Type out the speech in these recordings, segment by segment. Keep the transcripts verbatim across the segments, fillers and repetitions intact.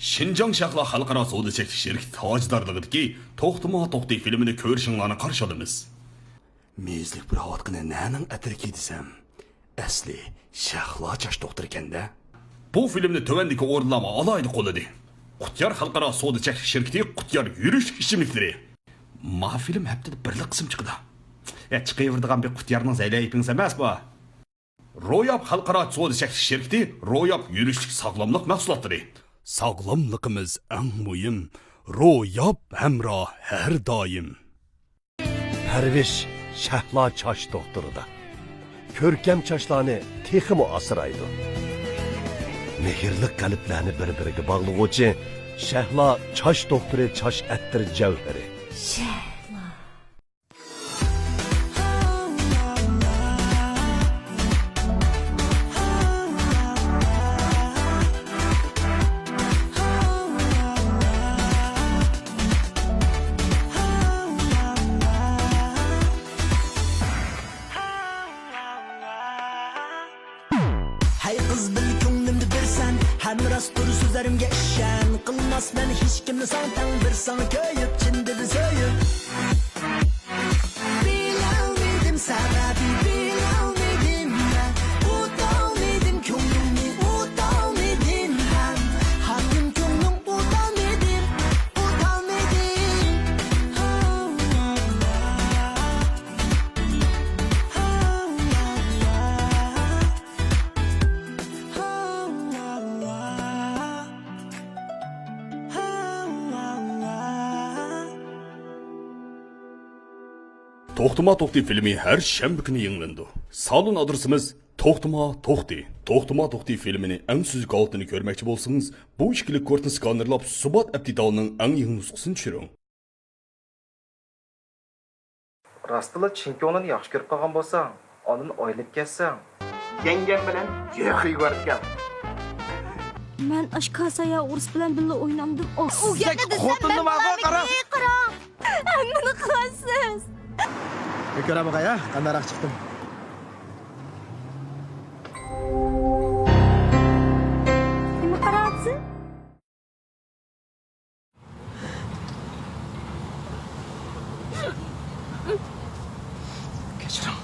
شىنجاڭ شەھلا خەلقئارا سودا چەكلىك شىركىتى تاجدارلىقىدىكى توختىما توختى فىلىمىنى كۆرۈشۈڭلارنى قارشى ئالىمىز. مېيىزلىك پۇراۋاتقىنى نەنىڭ ئەتىرىكى دېسەم، ئەسلى شەھلا چاچ دوختۇرىكەن-دە. بۇ فىلىمنى تۆۋەندىكى ئورۇنلارمۇ ئالاھىدە قوللىدى. قۇتيار خەلقئارا سودا چەكلىك شىركىتى قۇتيار يۈرۈشلۈك ئىچىملىكلىرى. ما فىلىم ھەپتىدە بىرلا قىسىم چىقىدۇ. يا، چىقىۋېرىدىغان بىر قۇتيارنىڭ زەيلەيپىڭىز ئەمەس بۇ. روياپ خەلقئارا سودا چەكلىك شىركىتى روياپ يۈرۈشلۈك ساغلاملىق مەھسۇلاتلىرى. ساغلاملىقىمىز ئەڭ مۇھىم، روياپ ھەمراھ ھەر دائىم. پەرۋىش شەھلا چاچ دوختۇرىدا. كۆركەم چاچلارنى تېخىمۇ ئاسرايدۇ. مېھىرلىك قەلبلەرنى بىر-بىرىگە باغلىغۇچى شەھلا چاچ دوختۇرى چاچ ئەتىر جەۋھىرى. شەھلا. ھەي قىز، بىل كۆڭلۈمدە بىرسەن، ھەم راستتۇر سۆزلىرىمگە ئىشەن. قىلماسمەن ھېچكىمنى ساڭا تەڭ، بىر ساڭا كۆيۈپ، چىن دىلدىن سۆيۈپ. بىلەلمىدىم سەۋەبى، بىلەلمىدىم مەن، ئۇتالمىدىم كۆڭلۈڭنى، ئۇتالمىدىم مەن، ھاكىم كۆڭلۈڭ ئۇتالمىدىم، ئۇتالمىدىم. توختىما توختى فىلىمى ھەر شەنبە كۈنى يېڭىلىنىدۇ. سالون ئادرېسىمىز توختىما توختى. توختىما توختى فىلىمىنى ئەڭ سۈزۈك ھالىتىنى كۆرمەكچى بولسىڭىز، بۇ ئىككىلىك كودنى سكانېرلاپ، سۇبات ئەپ دېتالىنىڭ ئەڭ يېڭى نۇسخىسىنى چۈشۈرۈڭ. راستلا چىن كۆڭلۈڭنى ياخشى كۆرۈپ قالغان بولساڭ، ئاندىن ئايرىلىپ كەتسەڭ. يەڭگەم بىلەن يېقى يۈگۈرۈپ كەل. مەن ئاشۇ كاسايا ئورۇس بىلەن بىللە ئوينامدىم. ئۇ يەردە دېسەم، خوتۇننى مەن بارغا قارا. قاراڭ. ھەممىنى قىلاسىز. كۆرە باقاي ھە، قانداقراق چىقتىم. نېمە قاراۋاتىسىز؟ كەچۈرۈڭ.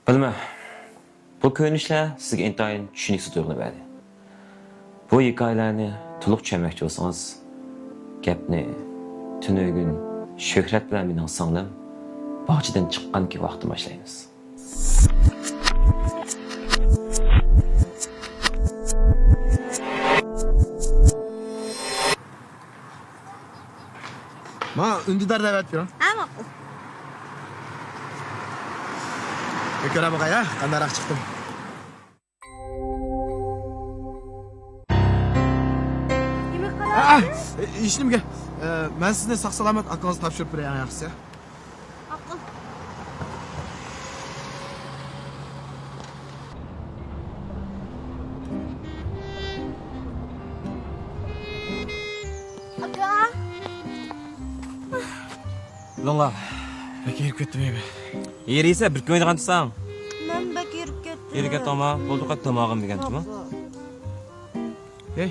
بىلىمەن، بۇ كۆرۈنۈشلەر سىزگە ئىنتايىن چۈشىنىكسىز تۇيغۇنى بەردى. بۇ ھېكايىلەرنى تولۇق چۈشەنمەكچى بولسىڭىز، گەپنى تۈنۈگۈن شۆھرەت بىلەن مېنىڭ سىڭلىم باغچىدىن چىققاندىكى ۋاقىتتىن باشلايمىز. ماڭا ئۈندىدار دەۋەتىپ بېرىڭ. ھە، ماقۇل. بىر كۆرە باقاي ھە، قانداقراق چىقتىم. نېمە ئا، قىلىۋاتىسىز؟ ھېچنېمىگە. ئە، مەن سىزنى ساق-سالامەت ئاكىڭىزغا تاپشۇرۇپ بېرەي ئەڭ ياخشىسى. ماقۇل. ئاكا. لوڭلار، بەك ھېرىپ كەتتىم ھەيبە. ھېرىسە بىر كۆيىدىغان تۇرساڭ. مەن بەك ھېرىپ كەتتىم. ھېرىپ كەتتىڭما؟ بولدى، قايت تاماقىم دېگەنتىمۇ. ماقۇل. ھەي،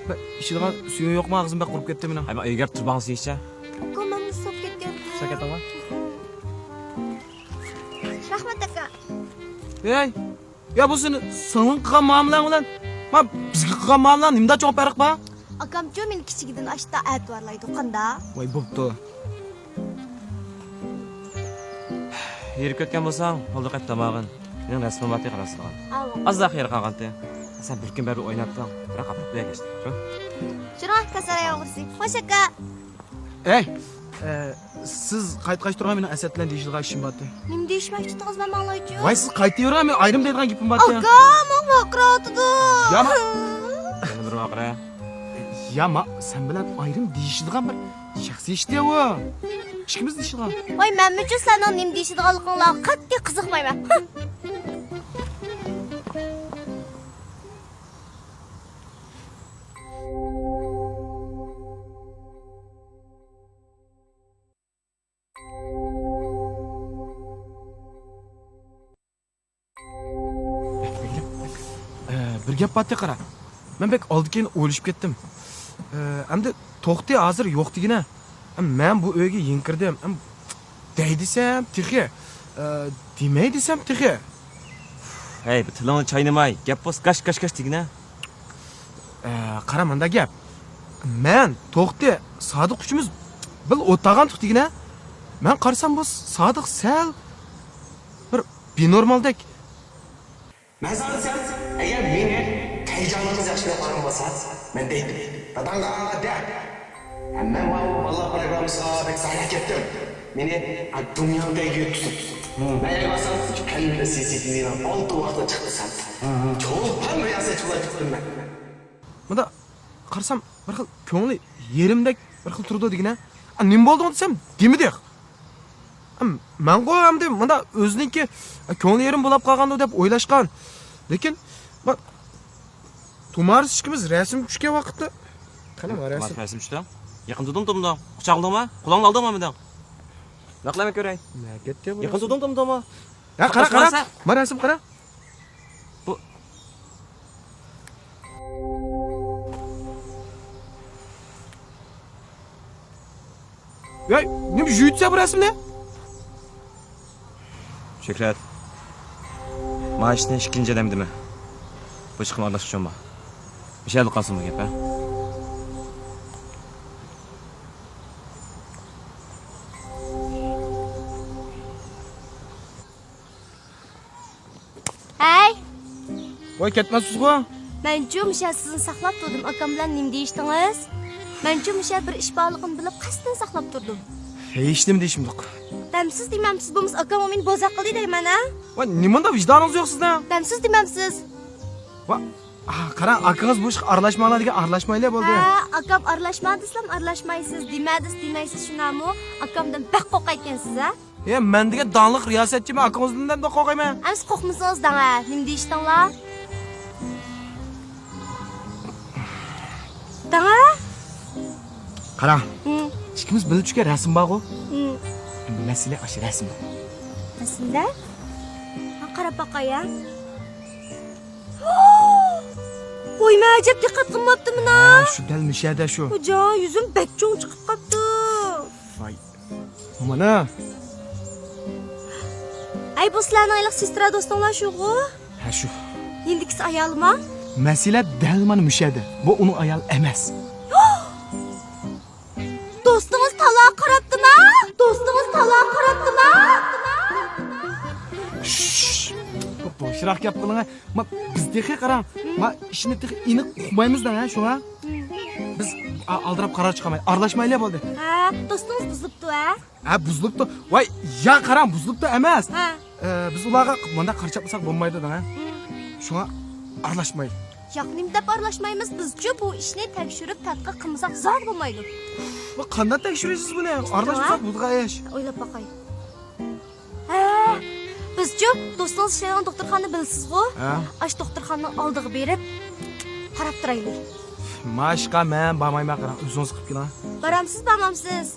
بە-، ئىچىدىغان سۈيۈڭ يوقما؟ ئاغزىم بەك قۇرۇپ كەتتى مېنىڭ. ھەي، ماڭا ئۆيگە تۇرۇپ باقسا ئىچە. ئۇكام، مەن سۇپ كەتكەن. سەن كەتتىڭما؟ رەھمەت، ئاكا. ھەي، يا بۇ سېنى سىڭلىڭغا قىلغان مۇئامىلەڭ بىلەن ما بىزگە قىلغان مۇئامىلەڭ نېمىدە چوڭ پەرق بار؟ ئاكامچۇ مېنى كىچىكىدىن ئاشتا ئەتىۋارلايدۇ، قاندا؟ ۋاي، بوپتۇ. ھېرىپ كەتكەن بولساڭ، يولدا قايت تاماقىن. مېنىڭ رەسىمىم بارتى، قاراسىدىغان. ئاۋۇ. ئازراق ھېرىق قالغانتى. سەن بىر كۈن بەرىبىر ئويناپتىڭ. بىراق، ئاپىرىپ قوياي كەچتە. شۇ. شۇراڭ، كاساراي ئوغرىسى. خوش، ئاكا. ئەي، ئە، سىز قايتقاچ تۇرغان، مېنىڭ ئەسەت بىلەن دېيىشىدىغان ئىشىم بارتى. نېمە دېيىشمەكچىدىڭىز، مەن ئاڭلايچۇ؟ ۋاي، سىز قايتىۋېرىڭ، مەن ئايرىم دەيدىغان گېپىم بارتى. ئاكا، ماڭا ۋارقىراۋاتىدۇ. يا، ما-، يەنە بىر ۋارقىرا. يا، ما-، سەن بىلەن ئايرىم دېيىشىدىغان بىر شەخسىي ئىشتى ئۇ. ئىككىمىز دېيىشىدىغان. ۋاي، مەنمۇچۇ سەننىڭ نېمە دېيىشىدىغانلىقىڭلارغا قەتئىي قىزىقمايمەن. ھە. ئە، بىر گەپ بارتى قارا. مەن بەك ئالدى كېيىن ئويلىشىپ كەتتىم. ئە، ئەمدى توختى ھازىر يوق دېگىنە. ئە، مەن بۇ ئۆيگە يېڭى كىردىم. ئەم، دەي دېسەم تېخى. ئە، دېمەي دېسەم تېخى. ھەي، بۇ تىلىڭنى چاينىماي، گەپ بولسا گاش، گاش، گاش دېگىنە. ئە، قارا، مۇنداق گەپ. مەن، توختى، سادىق ئۈچىمىز بىللە ئولتۇرغانتۇق دېگىنە. مەن قارىسام، بۇ سادىق سەل بىر بىنورمالدەك. مەن ساڭا دېسەم، ئەگەر مېنى تەيجانىڭىز ياخشى كۆرۈپ قارىمىسا، مەن دەيتتىم، داداڭغا دە. ھە، مەن ماۋۇ بالىلار پروگراممىسىغا بەك زايە كەتتىم. مېنى، ھە، دۇنيانىڭ تەگىگە تۇتۇپ. مەن يەنە بارسام، كەللىمدە سى سى تى ۋىنىڭ ئالتە ۋاقتىدا چىقتى سەت. چولپان رىياسەتچى بولاي تۇتتۇم مەن. مۇندا قارىسام، بىر خىل كۆڭلى يېرىمدەك بىر خىل تۇرىدۇ دېگىنە. ئا، نېمە بولدۇڭ دېسەم، دېمىدى. ئەم، مەنغۇ ئەمدى مۇندا ئۆزىنىڭكى كۆڭلى يېرىم بولاپ قالغاندۇ دەپ ئويلاشقان. لېكىن، ما، تۇمارىس ئىككىمىز رەسىم چۈشكەن ۋاقىتتا. قېنى، ما، تۇمارىس رەسىم. رەسىم چۈشتى. يېقىن تۇردۇڭ تۇمدا. قۇچاقلىدىڭما؟ قولۇڭنى ئالدىڭما مېنىڭ؟ نەقلەمە كۆرەي. نەگەتتە بۇ يېقىن رەسىم؟ تۇردۇڭ تۇمدىما؟ ھە، قارا، قارا. ما رەسىم قارا. بۇ. ياي، نېمە يۇيۇتسە بۇ رەسىمنى؟ شۆھرەت، ما ئىشنى ئىككىنچى ئادەم دېمە. بۇ چىقىم ئارىلاشقۇچۇم بار. مۇشۇ يەردە قالسۇن بۇ گەپ، ھە؟ ھەي! ۋاي، كەتمەسسىزغۇ؟ مەنچۇ مۇشۇ سىزنى ساقلاپ تۇردۇم. ئاكام بىلەن نېمە دېيىشتىڭىز؟ مەنچۇ مۇشۇ بىر ئىش بارلىقىنى بىلىپ، قەستەن ساقلاپ تۇردۇم. ھېچنېمە دېيىشمىدۇق. دەمسىز دېمەمسىز، بولمىسا ئاكام مېنى بوزەك قىلدى دەيمەن، ھە؟ ۋاي، نېمانداق ۋىجدانىڭىز يوق سىزنىڭ؟ دەمسىز دېمەمسىز. ۋا، ئا، قاراڭ، ئاكىڭىز بۇ ئىشقا ئارىلاشماڭلار دېگەن ئارىلاشمايلى بولدى. ھە، ئاكام ئارىلاشما دېسىلەم ئارىلاشمايسىز، دېمە دېسە دېمەيسىز، شۇنداقمۇ؟ ئاكامدىن بەك قورقايدىكەنسىز، ھە؟ ھە، مەن دېگەن داڭلىق رىياسەتچىمەن، ئاكىڭىزدىن نېمە قورقايمەن؟ ئەمىسە قورقمىسىڭىز دەڭە، نېمە دېيىشتىڭلار؟ دەڭە؟ قاراڭ، ھىم. ئىككىمىز بىللە چۈشكەن رەسىم بارغۇ؟ ھىم. مەسىلە ئاشۇ رەسىمدە. رەسىمدە؟ ھە، قاراپ باقاي، ھە. ۋاي، مەن ئەجەب دىققەت قىلماپتىمەن، ھە. ھە، شۇ دەل مۇشەدە شۇ. خوجا، يۈزۈم بەك چوڭ چىقىپ قاپتۇ. ۋاي. مانا. ئەي، بۇ سىلەرنىڭ ھېلىقى سېسترا دوستۇڭلار شۇغۇ؟ ھە، شۇ. يېنىدىكىسى ئايالىما؟ مەسىلە دەل مانا مۇشەدە. بۇ ئۇنىڭ ئايالى ئەمەس. دوستىڭىز تالاغا قاراپتىما؟ دوستىڭىز تالاغا قاراپتىما؟ شش. بوشراق گەپ قىلىڭە. ما، بىز تېخى قاراڭ. ما، ئىشنى تېخى ئېنىق ئۇقمايمىز دەڭ، ھە، شۇڭا. بىز ئا-، ئالدىراپ قارار چىقارماي، ئارىلاشمايلى بولدى. ھە، دوستىڭىز بۇزۇلۇپتۇ، ھە؟ ھە، بۇزۇلۇپتۇ. ۋاي، يا قاراڭ، بۇزۇلۇپتۇ ئەمەس. ھە. ئە، بىز ئۇلارغا مۇنداق قارا چاپلىساق بولمايدۇ دەڭ، ھە؟ شۇڭا ئارىلاشمايلى. ياق، نېمە دەپ ئارىلاشمايمىز؟ بىزچۇ بۇ ئىشنى تەكشۈرۈپ تەتقىق قىلمىساق زادى بولمايدۇ. ۋا، قانداق تەكشۈرىسىز بۇنى؟ ئارىلاشمىساق بولىدىغان ئىش. ئويلاپ باقاي. ھە، بىزچۇ دوستىڭىز ئىشلەيدىغان دوختۇرخانىنى بىلىسىزغۇ؟ ھە. ئاشۇ دوختۇرخانىنىڭ ئالدىغا بېرىپ قاراپ تۇرايلى. ما ئىشقا مەن بارمايمەن، قاراڭ، ئۆزىڭىز قىلىپ كېلىڭ. بارامسىز، بارمامسىز؟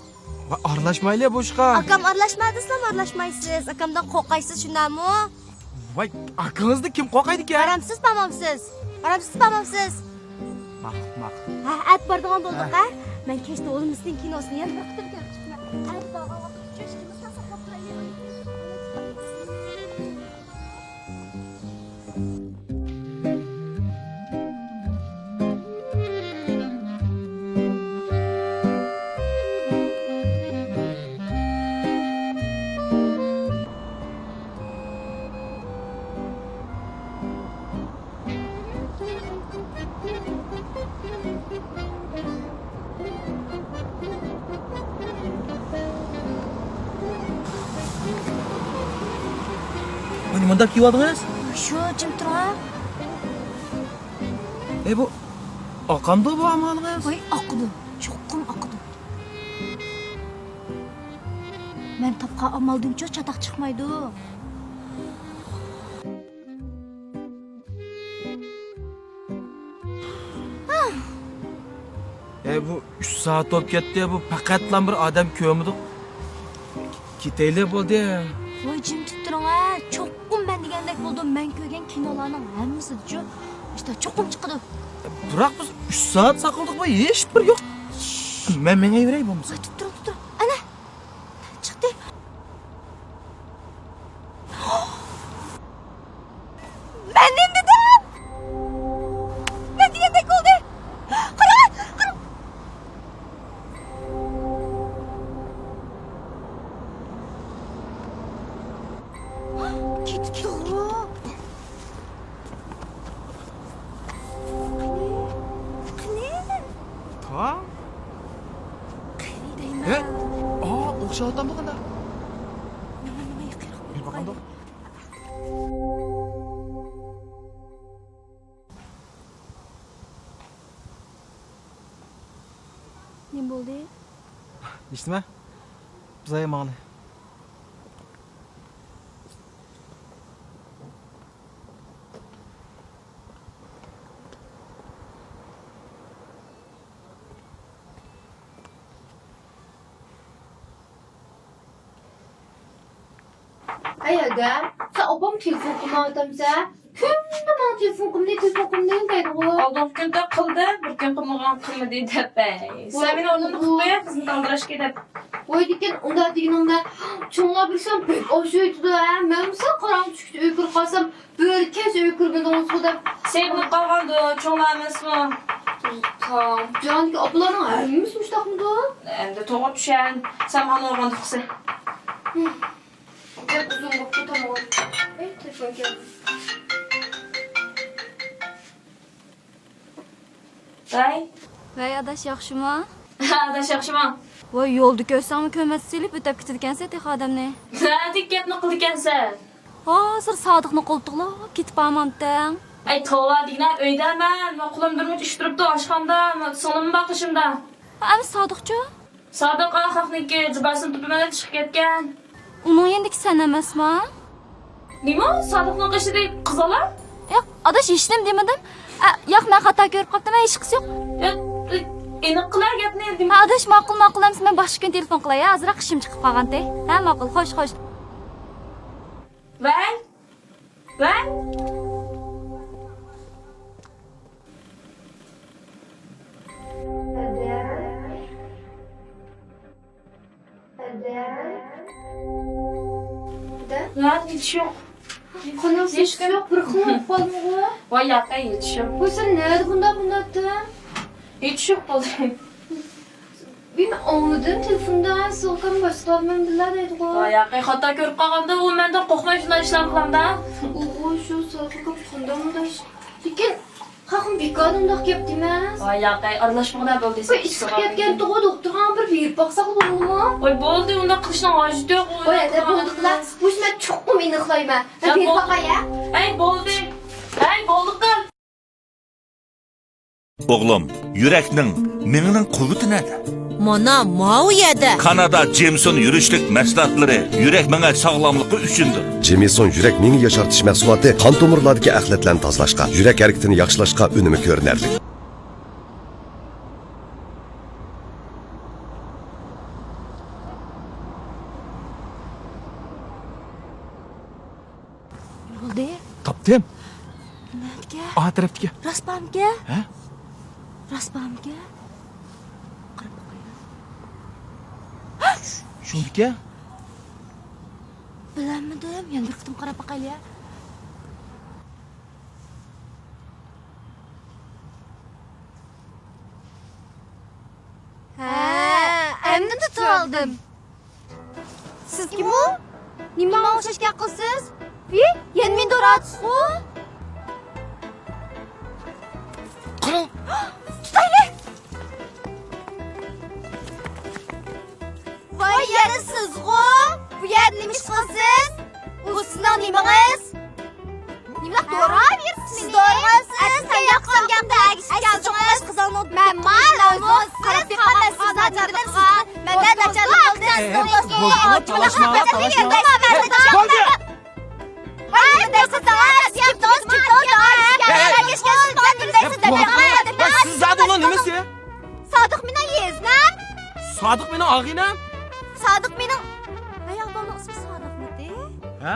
ۋا، ئارىلاشمايلى بۇ ئىشقا. ئاكام ئارىلاشما دېسىلا ئارىلاشمايسىز. ئاكامدىن قورقايسىز، شۇنداقمۇ؟ ۋاي، ئاكىڭىزدىن كىم قورقايدىكەن؟ بارامسىز، بارمامسىز؟ بارامسىز، بارمامسىز؟ ماقۇل، ماقۇل. ھە، ئەتە بارىدىغان بولدۇق، ھە؟ مەن كەچتە ئوغلۇمىزنىڭ كىنوسىنى يەنە بىر قېتىم كۆرۈپ چىقىمەن. ئەتە بارغان ۋاقىت ئۈچ كىنو ساقلاپ تۇرايلى. مانا مۇنداق كىيىۋالدىڭىز؟ شۇ، جىم تۇرۇڭ. ئەي، بۇ ئاقامدۇ بۇ ئامالىڭىز؟ ۋاي، ئاقىدۇ. چوقۇم ئاقىدۇ. مەن تاپقان ئامالدىنچۇ چاتاق چىقمايدۇ. ئەي، بۇ ئۈچ سائەت بولۇپ كەتتى، بۇ پەقەتلا بىر ئادەم كۆرمىدۇق. كېتەيلى بولدى. ۋاي، جىم تۇتۇپ تۇرۇڭ ھە، چوقۇم مەن دېگەندەك بولىدۇ، مەن كۆرگەن كىنولارنىڭ ھەممىسىدىچۇ، ئىشتە چوقۇم چىقىدۇ. بىراق بىز ئۈچ سائەت ساقلىدۇق، بۇ ھېچ بىر يوق. مەن مېڭەيۋېرەي بولمىسا. ۋاي، تۇتۇپ تۇرۇڭ، تۇتۇپ تۇرۇڭ، ئەنە. چىقتى. مەن نېمە دېدىم؟ مەن دېگەندەك بولدى. قارا، قارا. كېتىپتۇ. قېنى؟ قېنى؟ تا؟ قېنى دەيمەن. ھە؟ ئا، ئوخشاۋاتامدۇ قانداق؟ ماڭا، ماڭا يېقىنراق بىر بېرىپ باقايلى. نېمە بولدى؟ ھېچنېمە. بىز ئايا ماڭىلى. ئەي ئاكا، سەن ئاپام تېلېفون قىلمايۋاتامسەن؟ كۈندە ماڭا تېلېفون قىلمىدى، تېلېفون قىلمىدى دەيدىغۇ. ئالدىنقى كۈندە قىلدى، بىر كۈن قىلمىغان قىلمىدى دەپ. ئەي، سەن مېنى ئۇنىمىدىڭ قىلىپ قويە، قىزنى ئالدىراش دەپ. ۋاي لېكىن ئۇنداق دېگىنىڭدە، چوڭلار بىلسەم بەك ئاشۇيتىدۇ ھە. مەنمۇ سەل قاراڭغۇ چۈشكىچە ئۆيگە كىرىپ قالسام، بۆرە كەلسە ئۆيگە كىرمىدىڭىزغۇ دەپ. سېغىنىپ قالغاندۇ، چوڭلار ئەمەسمۇ؟ جاندىكى ئاپىلارنىڭ ھەممىسى مۇشۇنداقمىدۇ؟ ئەمدى توغرا چۈشەن. سەن مانا ئورغاندۇق قىلسا. بەك ئۇزۇن بوپتۇ تامغا. ئەي، تېلېفون كەلدى. ۋەي. ۋەي، ئاداش، ياخشىمۇ؟ ئاداش، ياخشىمۇ؟ ۋاي، يولدا كۆرسەڭمۇ كۆرمەس سېلىپ ئۆتەپ كېتىدىكەنسەن تېخى ئادەمنى. نەدىكى گەپنى قىلىدىكەنسەن؟ ھازىر سادىقنى قولتۇقلاپ كېتىپ بارمامتىڭ؟ ئەي، توۋا دېگىنە، ئۆيدە مەن، مانا قولۇمدا بىر مۇنچە ئىش تۇرۇپتۇ، ئاشخانىدا، مانا سىڭلىممۇ بار قېشىمدا. ئەمما سادىقچۇ؟ سادىق ئا خەقنىڭكى جۇباسىنى تۇتۇپ مەن چىقىپ كەتكەن. ئۇنىڭ يېنىدىكى سەن ئەمەسما؟ نېمە؟ سادىقنىڭ قېشىدىكى قىز بالا؟ ياق، ئاداش، ھېچنېمە دېمىدىم. ئە، ياق، مەن خاتا كۆرۈپ قاپتىمەن، ھېچقىسى يوق. ئە، ئېنىق قىلە گەپنى. ھە، ئاداش، ماقۇل، ماقۇل، ئەمىسە مەن باشقا كۈنى تېلېفون قىلاي، ھە، ئازراق ئىشىم چىقىپ قالغانتى. ھە، ماقۇل، خوش، خوش. ۋەي، ۋەي. ھە، ھېچ يوق. قېنىڭ سېسىق يوق، بىر خىل بولۇپ قالدىڭغۇ. ۋاي ياقەي، ھېچ يوق. ۋاي، سەن نەدە بۇنداق بولاتتىڭ؟ ھېچ يوق بولدى. مەن ئاڭلىدىم تېلېفوندا، سوكام باشقىلار بىلەن بىللە دەيدىغۇ. ۋاي ياقەي، خاتا كۆرۈپ قالغاندا، ئۇ مەندىن قورقماي شۇنداق ئىشلارنى قىلامدا. ئۇغۇ، شۇ سوكام قانداق مۇنداق ئىش؟ لېكىن خەقىم بىكار ئۇنداق گەپ دېمەس. ۋاي ياقەي، ئارىلاشمىغىنا بولدى. ۋاي، ئىسسىق كەتكەنتىغۇ، دوختۇرخانىغا بىر بېرىپ باقساق بولمىدىمۇ؟ ۋاي بولدى، ئۇنداق قىلىشنىڭ ھاجىتى يوق. ۋاي ھەدە، بولدى قىلە. مۇشۇ مەن چوقۇم ئېنىقلايمەن. مەن بېرىپ باقاي ھە. ھەي بولدى. ھەي بولدى قىل. ئوغلۇم، يۈرەكنىڭ، مېڭىنىڭ قۇۋۋىتى نەدە؟ مانا ماۋۇ يەردە. كانادا جېمسون يۈرۈشلۈك مەھسۇلاتلىرى يۈرەك مېڭە ساغلاملىقى ئۈچۈندۇر. جېمسون يۈرەك مېڭە ياشارتىش مەھسۇلاتى قان تومۇرلاردىكى ئەخلەتلەرنى تازىلاشقا، يۈرەك ھەرىكىتىنى ياخشىلاشقا ئۈنۈمى كۆرۈنەرلىك. بولدى. تاپتىم. نەدىكى؟ ئا تەرەپتىكى. راست بارمىكى؟ ھە؟ راست بارمىكى؟ قاراپ باقايلى. شۇندىكى؟ بىلەلمىدىم. يەنە بىر قېتىم قاراپ باقايلى. ھە، ئەمدى تۇتۇۋالدىم. سىزكىمۇ؟ نېمە ماڭا ئوخشاش گەپ قىلىسىز؟ ۋى، يەنە مېنى دورا ئاتىسىزغۇ؟ قاراڭ. تۇتايلى! ۋاي يەنە سىزغۇ؟ بۇ يەردە نېمە ئىش قىلىسىز؟ ئۇ سىزنىڭ نېمىڭىز؟ نېمىلا دورا بېرىپسىز؟ سىز دورىغانسىز، سەن ياقسام ياقتا ئەگىشىپ كەلدىڭىز. قىزىڭنىڭ مەن مال ئۆزىڭىز قاراپ بېقىمەن، سىز ناچارلىقىغا. مەندە ناچارلىق بولدى، بولدى، تالاشماڭلار، تالاشماڭلار. بولدى. ۋاي، سىز زادى ئۇنىڭ نېمىسى؟ سادىق مېنىڭ يېزنەم. سادىق مېنىڭ ئاغىنەم. سادىق مېنىڭ. ئاياغ بالىنىڭ ئىسمى سادىقمىدى؟ ھە؟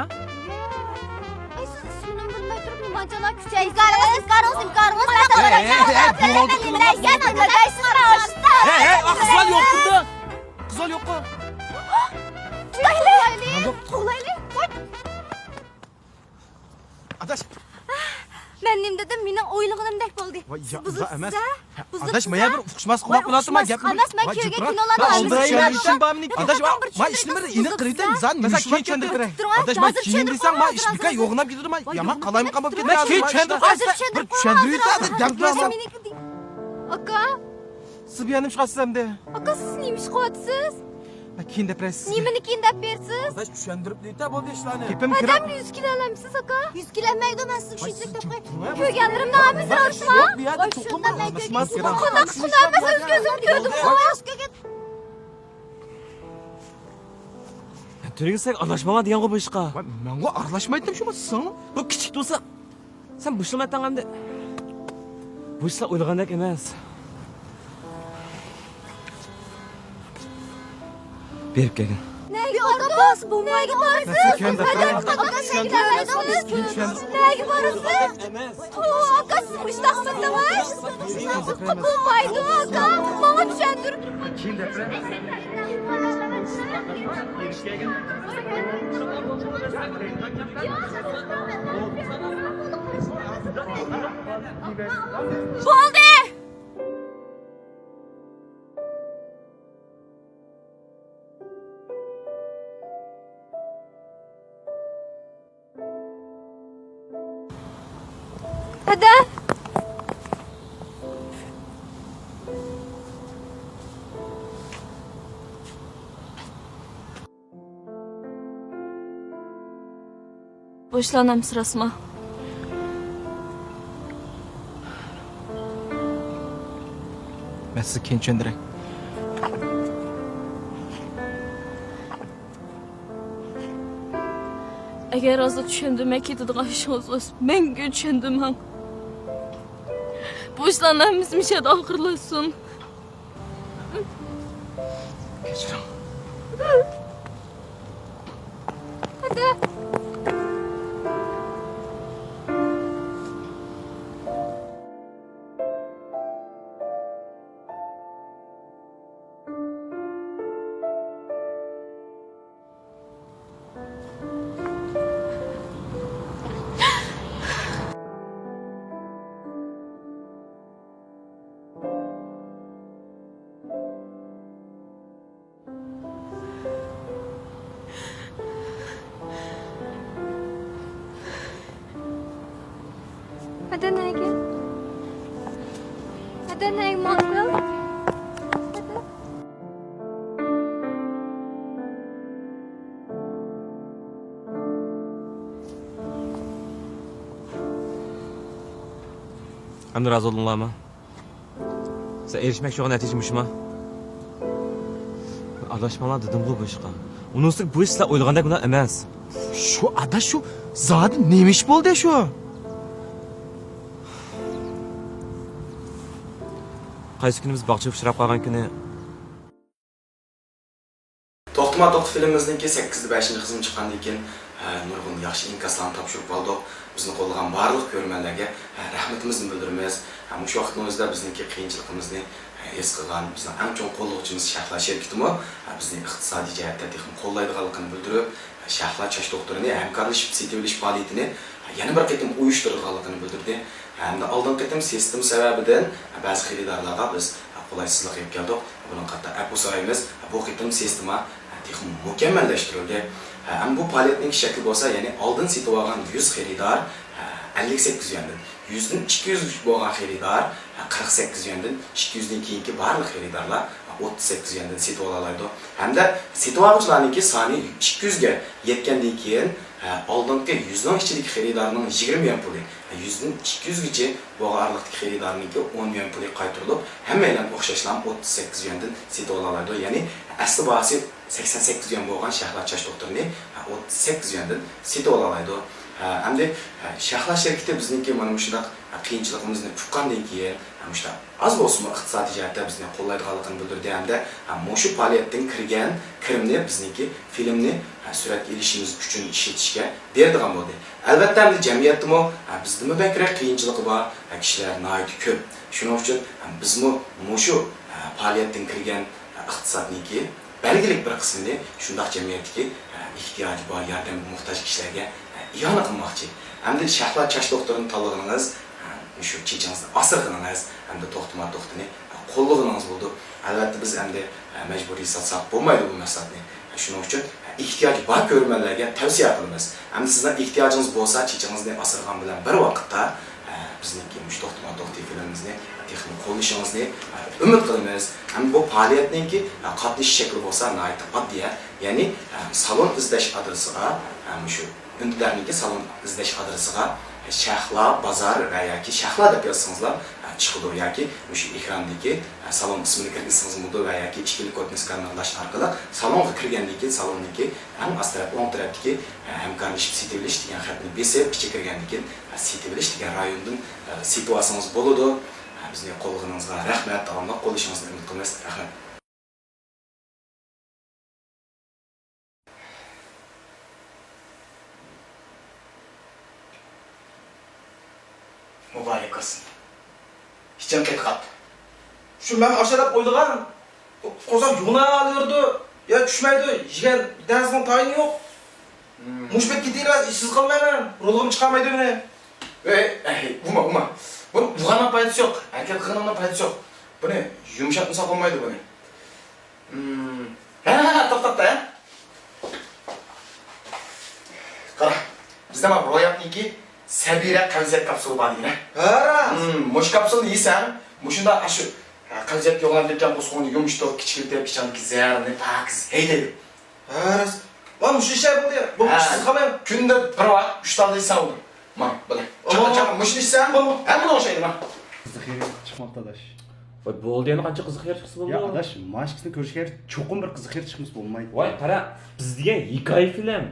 ئەي، سىز ئىسمىنىمۇ بىلمەي تۇرۇپ نېمانچىلا كۈچەيسىز؟ ئىنكارىڭىز، ئىنكارىڭىز، ئىنكارىڭىز. ھە، ھە، ھە، بولدى، قىزلار يوق تۇردى. قىزلار يوققۇ. ئۇخلايلى، ئۇخلايلى. ئاداش. مەن نېمە دېدىم؟ مېنىڭ ئويلىغىنىمدەك بولدى. ۋاي، سىز يا، بۇزۇلسىز، ئەمەس. ھە؟ ھە، بۇزۇلسىز، ئاداش، مەن ھە؟ بىر ئۇقۇشماس قىلىپ قىلاتتىم، گەپنى. ئۇقۇشماس ئەمەس، مەن كۆرگەن كىنولارنى ھەممىسىنى چۈشىنىسىز. ئاداش، مەن ئىشنى بىر ئېنىق قىلىۋېتەي، زادى نېمە ئۈچۈن چۈشەندۈرۈپ بېرەي؟ ئاداش، مەن كىم دەپ بېرەي؟ يوغىناپ كېتىدۇ، مەن يامان قالايمىقان بولۇپ كېتىمەن. مەن كېيىن چۈشەندۈرۈپ بېرىمەن. بىر چۈشەندۈرۈۋېتەي، دەپ بېرىڭ. ئاكا. سىز بۇ يەردە نېمە ئىش قىلىسىز ئەمدى؟ ئاكا، سىز نېمە ئىش قىلىۋاتىسىز؟ مەن كېيىن دەپ بېرەي سىزگە. نېمىنى كېيىن دەپ بېرىسىز؟ ئاداش، چۈشەندۈرۈپ دېيىتە بولدى ئىشلارنى. گېپىم كىرىپ. ئادەم يۈز كېلەلەمسىز، ئاكا؟ يۈز كېلەلمەيدۇ، مەن سىزنى شۇنچىلىك دەپ قوياي. كۆرگەنلىرىمنى ھەممىسى راستمۇ؟ يوق، بۇ يەردە چوقۇم بىر ئارىلاشماس كېرەك. قانداق قىسقىنى ھەممىسى ئۆز كۆزۈم كۆردۈم. تۈرگۈسەك ئارىلاشماڭلار دېگەنغۇ بۇ ئىشقا. ۋاي، مەنغۇ ئارىلاشمايتتىم شۇ سىڭلىم. بۇ كىچىك تۇرسا سەن بۇشلىما ئەتەڭ ئەمدى. بۇ ئىشلار ئويلىغاندەك ئەمەس. بېرىپ كەلگىن. نەگە بارىسىز؟ بۇ نەگە بارىسىز؟ نەگە بارىسىز؟ ئاكا، سىز مۇشتاق سىردىڭىز. بولمايدۇ، ئاكا. ماڭا چۈشەندۈرۈپ. بولدى! ھەدە! بۇ ئىشلارنى ھەممىسى راستمۇ؟ مەن سىزگە كېيىن چۈشەندۈرەي. ئەگەر ھازىر چۈشەندۈرمەي كېتىدىغان ئىشىڭىز بولسا، مەڭگۈ چۈشەندۈرمەڭ. بۇ ئىشلارنىڭ ھەممىسى مۇشۇ يەردە ئاخىرلاشسۇن. كەچۈرۈڭ. ھەدە نەگە؟ ھەدە نەگە ماڭدىڭ؟ ئەمدى رازى بولدۇڭلارمۇ؟ سىلەر ئېرىشمەكچى بولغان نەتىجە مۇشۇما؟ ئارىلاشماڭلار دېدىمغۇ بۇ ئىشقا. ئۇنىڭ ئۈستىگە بۇ ئىش سىلەر ئويلىغاندەك گۇناھ ئەمەس. شۇ ئاداش، شۇ زادى نېمە ئىش بولدى شۇ؟ قايسى كۈنى بىز باغچىغا ئۇچراپ قالغان كۈنى. توختىما توختى فىلىمىمىزنىڭكى سەككىزدە بەشىنچى قىسمى چىققاندىن كېيىن، ھە، نۇرغۇن ياخشى ئىنكاسلارنى تاپشۇرۇپ ئالدۇق. بىزنى قوللىغان بارلىق كۆرۈرمەنلەرگە، ھە، رەھمىتىمىزنى بىلدۈرىمىز. ھە، مۇشۇ ۋاقىتنىڭ ئۆزىدە بىزنىڭكى قىيىنچىلىقىمىزنى، ھە، ھېس قىلغان بىزنىڭ ئەڭ چوڭ قوللىغۇچىمىز شەھلا شىركىتىمۇ، ھە، بىزنى ئىقتىسادىي جەھەتتە تېخىمۇ قوللايدىغانلىقىنى بىلدۈرۈپ، ھە، شەھلا چاچ دوختۇرىنى ھەمكارلىشىپ سېتىۋېلىش پائالىيىتىنى، ھە، يەنە بىر قېتىم ئۇيۇشتۇرىدىغانلىقىنى بىلدۈردى. ھەمدە ئالدىنقى قېتىم سىستېما سەۋەبىدىن، ھە، بەزى خېرىدارلارغا بىز، ھە، قولايسىزلىق ئېلىپ كەلدۇق. بۇنىڭغا قاتتىق ئەپۇ سورايمىز. بۇ قېتىم سىستېما تېخىمۇ مۇكەممەللەشتۈرۈلدى. ھەم بۇ پائالىيەتنىڭ شەكلى بولسا، يەنى ئالدىن سېتىۋالغان يۈز خېرىدار ئەللىك سەككىز يۈەندىن، يۈزدىن ئىككى يۈز بولغان خېرىدار قىرىق سەككىز يۈەندىن، ئىككى يۈزدىن كېيىنكى بارلىق خېرىدارلار ئوتتۇز سەككىز يۈەندىن سېتىۋالالايدۇ. ھەمدە سېتىۋالغۇچىلارنىڭكى سانى ئىككى يۈزگە يەتكەندىن كېيىن، ئالدىنقى يۈزنىڭ ئىچىدىكى خېرىدارنىڭ يىگىرمە يۈەن پۇلى، يۈزدىن ئىككى يۈزگىچە بولغان ئارىلىقتىكى خېرىدارنىڭكى ئون يۈەن پۇلى قايتۇرۇلۇپ، ھەممەيلەن ئوخشاشلا ئوتتۇز سەككىز يۈەندىن سېتىۋالالايدۇ. يەنى ئەسلى باھاسى سەكسەن سەككىز يۈەن بولغان شەھلا چاچ دوختۇرىنى، ھە، ئوتتۇز سەككىز يۈەندىن سېتىۋالالايدۇ. ھە، ئەمدى، ھە، شەھلا شىركىتى بىزنىڭكى مانا مۇشۇنداق، ھە، قىيىنچىلىقىمىزنى ئۇققاندىن كېيىن، ھە، مۇشۇنداق ئاز بولسىمۇ ئىقتىسادىي جەھەتتە بىزنى قوللايدىغانلىقىنى بىلدۈردى ھەمدە، ھە، مۇشۇ پائالىيەتتىن كىرگەن كىرىمنى بىزنىڭكى فىلىمنى، ھە، سۈرەتكە ئېلىشىمىز ئۈچۈن ئىشلىتىشكە بېرىدىغان بولدى. ئەلۋەتتە، ئەمدى جەمئىيەتتىمۇ، ھە، بىزدىنمۇ بەكرەك قىيىنچىلىقى بار، ھە، كىشىلەر ناھايىتى كۆپ. شۇنىڭ ئۈچۈن، ھە، بىزمۇ مۇشۇ، ھە، پائالىيەتتىن كىرگەن، ھە، ئىقتىسادنىڭكى بەلگىلىك بىر قىسمىنى شۇنداق جەمئىيەتتىكى، ھە، ئېھتىياجى بار، ياردەمگە موھتاج كىشىلەرگە، ھە، ئىئانە قىلماقچى. ئەمدى شەھلا چاچ دوختۇرىنى تاللىغىنىڭىز، ھە، مۇشۇ چېچىڭىزنى ئاسرىغىنىڭىز ھەمدە توختىما توختىنى، ھە، قوللىغىنىڭىز بولىدۇ. ئەلۋەتتە، بىز ئەمدى، ھە، مەجبۇرىي ساتساق بولمايدۇ بۇ مەھسۇلاتنى. ھە، شۇنىڭ ئۈچۈن، ھە، ئېھتىياجى بار كۆرۈرمەنلەرگە تەۋسىيە قىلىمىز. ئەمدى سىزنىڭ ئېھتىياجىڭىز بولسا، چېچىڭىزنى ئاسرىغان بىلەن بىر ۋاقىتتا، ھە، بىزنىڭكى مۇشۇ توختىما توختى فىلىمىمىزنى تېخىمۇ قوللىشىڭىزنى، ھە، ئۈمىد قىلىمىز. ھەم بۇ پائالىيەتنىڭكى، ھە، قاتنىشىش شەكلى بولسا ناھايىتى ئاددىي، يەنى، ھە، سالون ئىزدەش ئادرېسىغا، ھە، مۇشۇ ئۈندىدارنىڭكى سالون ئىزدەش ئادرېسىغا شەھلا بازار ۋە ياكى شەھلا دەپ يازسىڭىزلا، ھە، چىقىدۇ. ياكى مۇشۇ ئېكراندىكى، ھە، سالون ئىسمىنى كىرگۈزسىڭىزمۇ بولىدۇ ۋە ياكى ئىككىلىك كودنى سكانېرلاش ئارقىلىق سالونغا كىرگەندىن كېيىن سالوننىڭكى ئەڭ ئاستىراپ ئوڭ تەرەپتىكى، ھە، ھەمكارلىشىپ سېتىۋېلىش دېگەن خەتنى بېسىپ، ئىچىگە كىرگەندىن كېيىن، ھە، سېتىۋېلىش دېگەن رايوندىن، ھە، سېتىۋالسىڭىز بولىدۇ. ھە، بىزنى قوللىغىنىڭىزغا رەھمەت، داۋاملىق قوللىشىڭىزنى ئۈمىد قىلىمىز. رەھمەت. مۇبارەك بولسۇن. ئىچىڭ قېتىقاتتى. شۇ مەن ئاشۇ دەپ ئويلىغان. قورساق يوغىناۋېرىدۇ. يا چۈشمەيدۇ. يېگەن نەرسىنىڭ تايىنى يوق. مۇشۇ پېتى كېتىۋېرىمەن، ئىشسىز قالمايمەن. رولغىمۇ چىقارمايدۇ مېنى. ئەي، ئەي، ئۇما، ئۇما. بۇنى ئۇرغاننىڭ پايدىسى يوق. ھەرىكەت قىلغىنىڭنىڭ پايدىسى يوق. بۇنى يۇمشاتمىساق بولمايدۇ بۇنى. ھە، ھە، ھە، توختاپ، ھە. قارا، بىزدە مانا روياپنىڭكى سەبىرە قەۋزىيەت كاپسۇلى بار دېگىنە. ھە، راست. مۇشۇ كاپسۇلنى يېسەڭ، مۇشۇنداق ئاشۇ، ھە، قەۋزىيەت يوغىناپ كەتكەن قورسىقىڭنى يۇمشىتىپ، كىچىكلىتىپ، ئىچىڭدىكى زەھەرنى پاكىز ھەيدەيدۇ. ھە، راست. ۋا، مۇشۇ ئىشلار بولدى. بۇ ھە. ئىشسىز قالمايمەن. كۈندە بىر ۋاق ئۈچ دانە يېسەڭ بولدى. ما، بىلە. ئومۇ. چاقا، چاقا، مۇشۇنى ئىچسەڭ، ئومۇ. ھەممىنى ئوخشايدۇ، ما. قىزىق يېرى چىقماپتۇ، ئاداش. ۋاي، بولدى، يەنە قانچە قىزىق يېرى چىقسا بولدى. يا، ئاداش، ماشكىسىنى كۆرۈشكە چوقۇم بىر قىزىق يېرى چىقمىسا بولمايدۇ. ۋاي، قارا، بىز دېگەن ھېكايە فىلىم،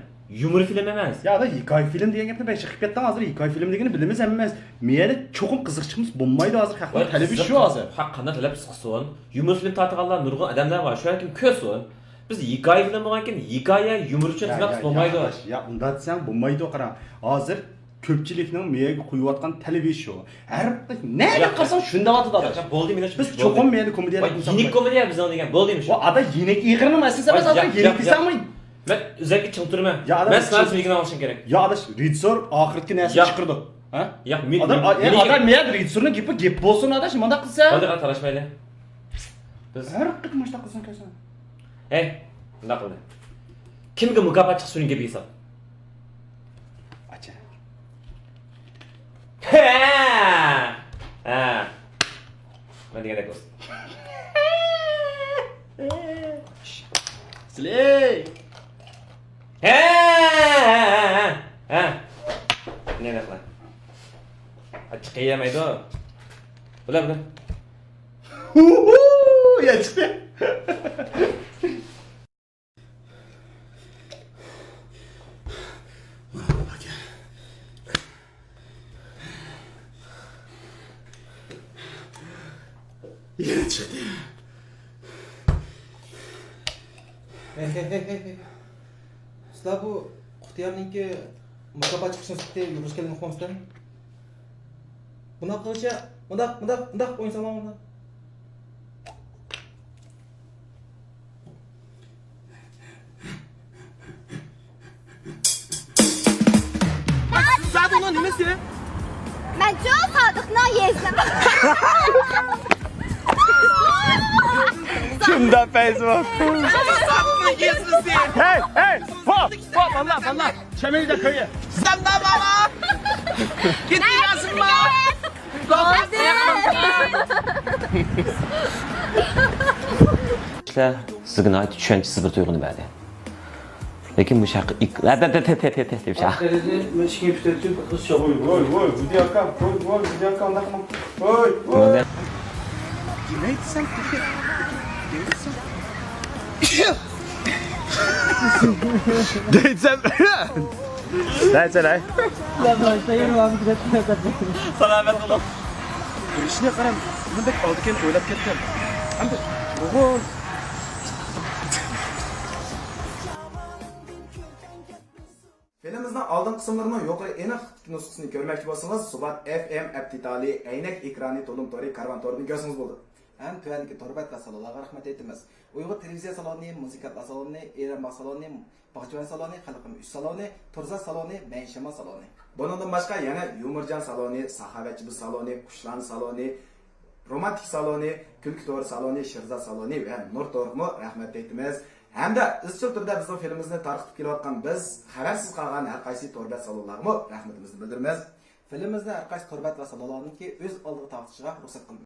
يۇمۇر فىلىم ئەمەس. يا، ئاداش، ھېكايە فىلىم دېگەن گەپنى بەك چىقىپ كەتتىڭ ھازىر. ھېكايە فىلىم دېگىنى بىلىمىز ھەممىمىز. مەيەردە چوقۇم قىزىق چىقمىسا بولمايدۇ ھازىر. خەقنىڭ ۋاي، تەلىپى قىزىق شۇ ھازىر. خەق قانداق تەلەپ قىلسۇن؟ يۇمۇر فىلىم تارتىدىغانلار نۇرغۇن ئادەملەر بار. شۇ ھەركىم كۆرسۇن. بىز ھېكايە فىلىم بولغانكىن، ھېكايە، يۇمۇر ئۈچۈن يا، خىزمەت يا، قىلسا يا، بولمايدۇ. ئاداش، يا، ئۇنداق دېسەڭ بولمايدۇ، قارا. ھازىر كۆپچىلىكنىڭ مېيەگە قويۇۋاتقان تەلىپى شۇ. ھەر نەگە قارىساڭ شۇنداق ئاتىدۇ، ئاداش. بولدى، مېنىڭ بىز چوقۇم مېيەنى كومېدىيە دەپ قىلساق يېنىك بولمايدۇ. كومېدىيە بىزنىڭ دېگەن، بولدى، شۇ. ئۇ ئادا يېنىك ئېغىرنىڭ مەسىلىسى ئەمەس، ئاداش، يېنىك دېسەڭمۇ. مەن ئۆزەككە چىڭ تۇرىمەن. يا، ئاداش، مەن سىلەرنى سۆزگە ئالىشىم كېرەك. يا، ئاداش، رېژىسسور ئاخىرقى نەرسىنى چىقىرىدۇ. ھە؟ ياق، مېنى، ئاداش، مېنى، ئاداش، مېيەدە رېژىسسورنىڭ گېپى گەپ بولسۇن، ئاداش، مۇنداق قىلسا. بولدى، قارا، تالاشمايلى. بىز ھەر قېتىم مۇشۇنداق قىلساڭ كەلسەڭ. ھەي، مۇنداق قىلدى. كىمگە مۇكاپات چىقسا شۇنىڭ گېپى ھېساب. ئاچا. ھە! ھە. مەن دېگەندەك بولسۇن. سىلەي. ھە! ھە! ھە! ھە! نېمە قىلاي؟ ئاچچىق يېمەيدۇ. بۇلار، بۇلار. يا چىقتى. يەنە چىقتى. ھەي، ھەي، ھەي، ھەي، ھەي. سىلەر بۇ قۇتىيارنىڭكى مۇكاپات چىقىشىنى سۈپىتى يۇقىرى كەلگەن قومۇستەن. بۇنداق قىلىشى، مۇنداق، مۇنداق، مۇنداق ئوينىساڭلار مۇنداق. سادىقنىڭ نېمىسى؟ مەنچۇ سادىقنىڭ يېزىسى. شۇنداق پەيزى بار. سادىقنىڭ يېزىسى. ھەي، ھەي، ھوپ، ھوپ، باللا، باللا. شەمەيدە كۆيە. سەندە بالا. كېتىۋەرسىنما. كىشىلەر سىزگە ناھايىتى چۈشەنچىسىز بىر تۇيغۇنى بەردى. لېكىن مۇشۇ ھەققە ئىك-، ھە، دە، دە، دە، دە، دە، دە، دە، دە. دەرىجە مەن ئىشىكنى پۈتۈۋېتىپ، قىز چاقىرىپ. ۋوي، ۋوي، ۋوي، ۋىدىيو ئاكا، ۋوي، ۋوي، ۋىدىيو ئاكا، ئۇنداق قىلماڭ. ۋوي، ۋوي. دېمەيدىسەن، دېمەيدىسەن. دەيسەن. دەيسەن، ھەي. سالامەت بولۇڭ. بىر ئىشنى قاراڭ، بۇنى بەك ئالدىكەن ئويلاپ كەتكەن. ھەمدە نۇرغۇن. فىلىمىمىزنىڭ ئالدىنقى قىسىملىرىنىڭ يۇقىرى ئېنىق نۇسخىسىنى كۆرمەكچى بولسىڭىز، سۇبات ئېف ئېم ئەپ دېتالى، ئەينەك ئېكرانى، تولۇم تورى، كارۋان تورىدىن كۆرسىڭىز بولىدۇ. ھەم تۆۋەندىكى تور بەت ۋە سالونلارغا رەھمەت ئېيتىمىز. ئۇيغۇر تېلېۋىزىيە سالونى، مۇزىكانتلار سالونى، ئېرەن باغ سالونى، باغچىۋەن سالونى، خەلقىم ئۈچ سالونى، تورزا سالونى، مەيىن شامال سالونى. بۇنىڭدىن باشقا يەنە يۇمۇرجان سالونى، ساخاۋەتچى بىز سالونى، قۇشلان سالونى، رومانتىك سالونى، كۈلكە تورى سالونى، شىرزا سالونى ۋە نۇر تورىغىمۇ رەھمەت ئېيتىمىز. ھەمدە ئىزچىل تۈردە بىزنىڭ فىلىمىمىزنى تارقىتىپ كېلىۋاتقان بىز خەۋەرسىز قالغان ھەر قايسى تور بەت سالونلارغىمۇ رەھمىتىمىزنى بىلدۈرىمىز. فىلىمىمىزنى ھەر قايسى تور بەت ۋە سالونلارنىڭكى ئۆز ئالدىغا تارقىتىشىغا رۇخسەت قىلىمىز.